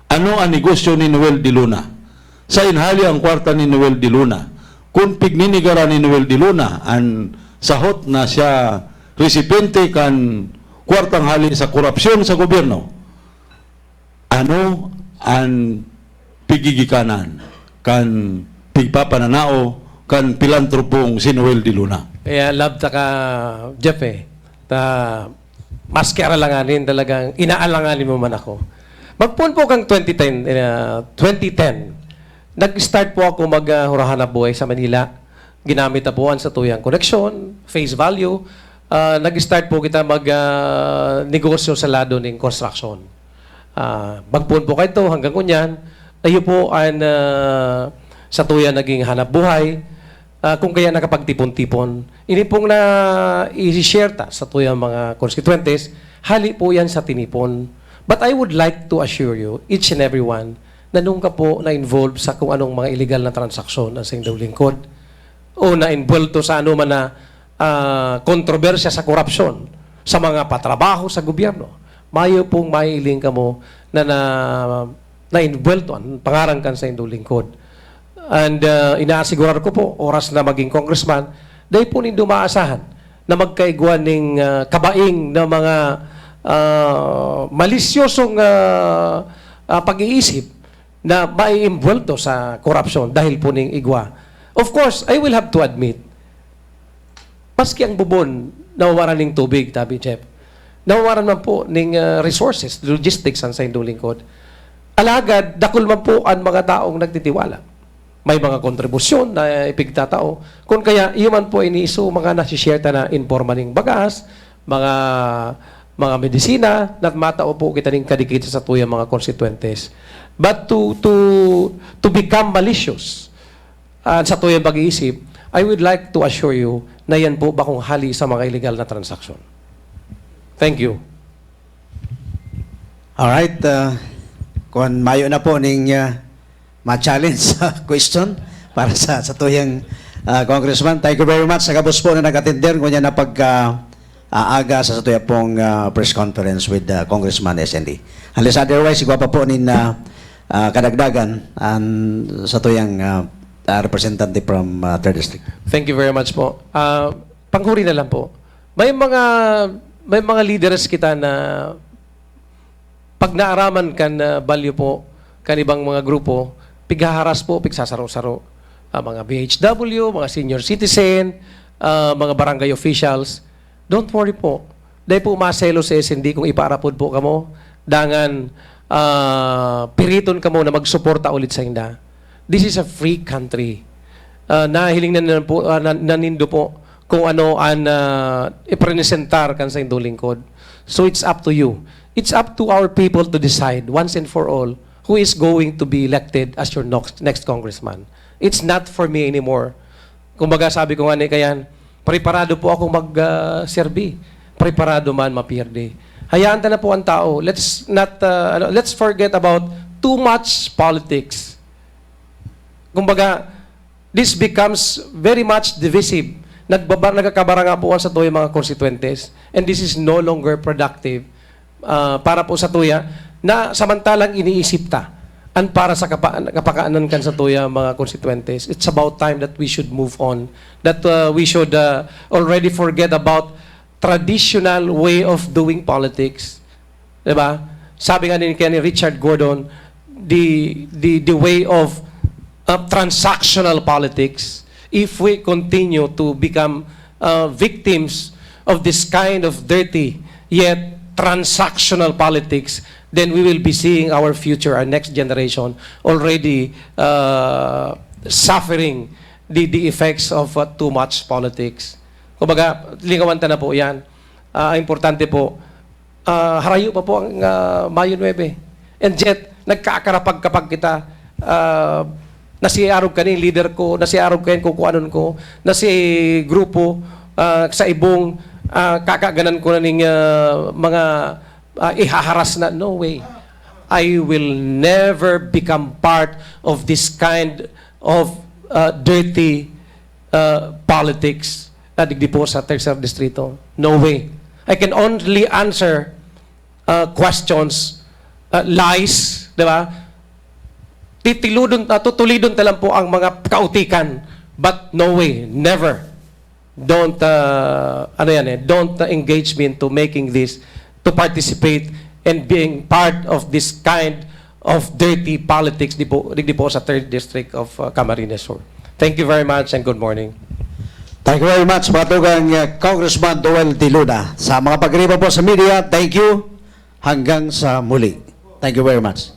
Ano ang negosyo ni Noel de Luna? Saen hali ang kwarta ni Noel de Luna? Kun pigninigaran ni Noel de Luna an sahot na siya resipyente kan kwartang hali sa korupsyon sa gobyerno, ano an pigigikanan kan pigpapananao kan pilantropong si Noel de Luna? Kaya love ta ka, Jeff, eh. Ta, maski alanganin, talagang inaalanganin mo man ako. Magpoon po kang twenty ten, ah, twenty ten, nag-start po ako mag, ah, hurahanap buhay sa Manila. Ginamit na po ang satuyang koneksyon, face value. Ah, nag-start po kita mag, ah, negosyo sa lado ning construction. Ah, magpoon po kayo hanggang ngunyan. Iyo po ang, ah, satuya naging hanap buhay. Ah, kung kaya nakapagtipon-tipon. Ini pong na i-share ta sa tuyang mga konstituyentes, hali po yan sa tinipon. But I would like to assure you, each and everyone, na nunca po na-involve sa kung anong mga illegal na transaksyon ang saindong lingkod o na-involve sa ano man na, ah, kontrobersya sa korupsyon sa mga patrabaho sa gobyerno. Mayo pong mailing kamo na, na, na-involve ang pangaran kan saindong lingkod. And, ah, inaasigurar ko po, oras na maging congressman, dai po nindo maasahan na magkaigwa ning, ah, kabaing na mga, ah, malisyosong, ah, ah, pag-iisip na maiimbwelto sa korupsyon dahil po ning igwa. Of course, I will have to admit, maski ang bubon, nawawaran ning tubig, tabi, Jeff. Nawawaran man po ning, ah, resources, logistics, ang saindong lingkod. Alagad, dakul man po ang mga taong nagtitiwala. May mga kontribusyon na ipigtatao. Kung kaya, iyo man po ini, so, mga nasishare ta na in forma ning bagas, mga, mga medisina, na matao po kita ning kadikit sa tuyang mga konstituyentes. But to, to, to become malicious, ah, sa tuyang pag-iisip, I would like to assure you na yan po bakong hali sa mga illegal na transaksyon. Thank you. Alright, ah, kung mayo na po ning, ah, ma-challenge sa question para sa, sa tuyang, ah, Congressman. Thank you very much sa gabos po na nag-attender ngunyan na pagka, ah, aga sa, sa tuyang pong, ah, press conference with, ah, Congressman S N D. Unless otherwise, igwa pa po nin, ah, ah, kadagdagan an sa tuyang, ah, ah, representante from, ah, third District. Thank you very much po. Ah, panghuri na lang po. May mga, may mga leaders kita na pag naaraman kan, ah, balyo po, kan ibang mga grupo, pighaharas po, pigsasaro-saro. Ah, mga B H W, mga senior citizen, ah, mga barangay officials. Don't worry po. Dai po maselos sa S N D kung ipaarapod po kamo. Dangan, ah, piriton kamo na magsuporta ulit sainda. This is a free country. Ah, nahiling na, na po, ah, na, na nindo po kung ano ang, ah, ipresentar kan saindong lingkod. So it's up to you. It's up to our people to decide once and for all who is going to be elected as your next, next congressman. It's not for me anymore. Kumbaga, sabi ko nga ni kayan, preparado po ako mag, ah, serbi. Preparado man, mapierde. Hayaan ta na po ang tao. Let's not, ah, ano, let's forget about too much politics. Kumbaga, this becomes very much divisive. Nagbaba-, nagkakabaranga po ang sa tuyang mga konstituyentes. And this is no longer productive, ah, para po sa tuya, na samantalang iniisip ta an para sa kapa-, kapakanan kan sa tuya mga konstituyentes. It's about time that we should move on, that, ah, we should, ah, already forget about traditional way of doing politics. Diba? Sabi nga ni, kaya ni Richard Gordon, the, the, the way of, uh, transactional politics, if we continue to become, uh, victims of this kind of dirty yet transactional politics, then we will be seeing our future, our next generation, already, uh, suffering the, the effects of, uh, too much politics. Kumbaga, lingawan ta na po yan. Ah, ang importante po, ah, harayo pa po ang, ah, Mayo nuebe. And yet, Nagkakarapag-kapag kita, ah, nasiarog kani leader ko, nasiarog kayan kukuanon ko, na si grupo, ah, sa ibong, ah, kakaganan ko na ning, ah, mga, ah, ihaharas na. No way. I will never become part of this kind of, ah, dirty, ah, politics, ah, digdi po sa Tercer Distrito. No way. I can only answer, ah, questions, ah, lies, di ba? Titiludon, ah, tutulidon ta lang po ang mga kautikan. But no way, never. Don't, ah, ano yan eh, don't, ah, engage me into making this, to participate and being part of this kind of dirty politics di po, di po sa third District of, ah, Camarines Sur. Thank you very much and good morning. Thank you very much, mga tugang, uh, Congressman Duel de Luna. Sa mga pagriba po sa media, thank you. Hanggang sa muli. Thank you very much.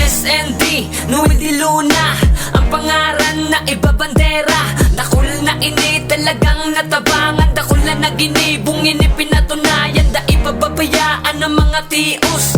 S N D, Noel de Luna, ang pangaran na ibabandera. Dakul na ini talagang natabangan, dakul na naginibong ini pinatunayan. Dai pababayaan ang mga tios,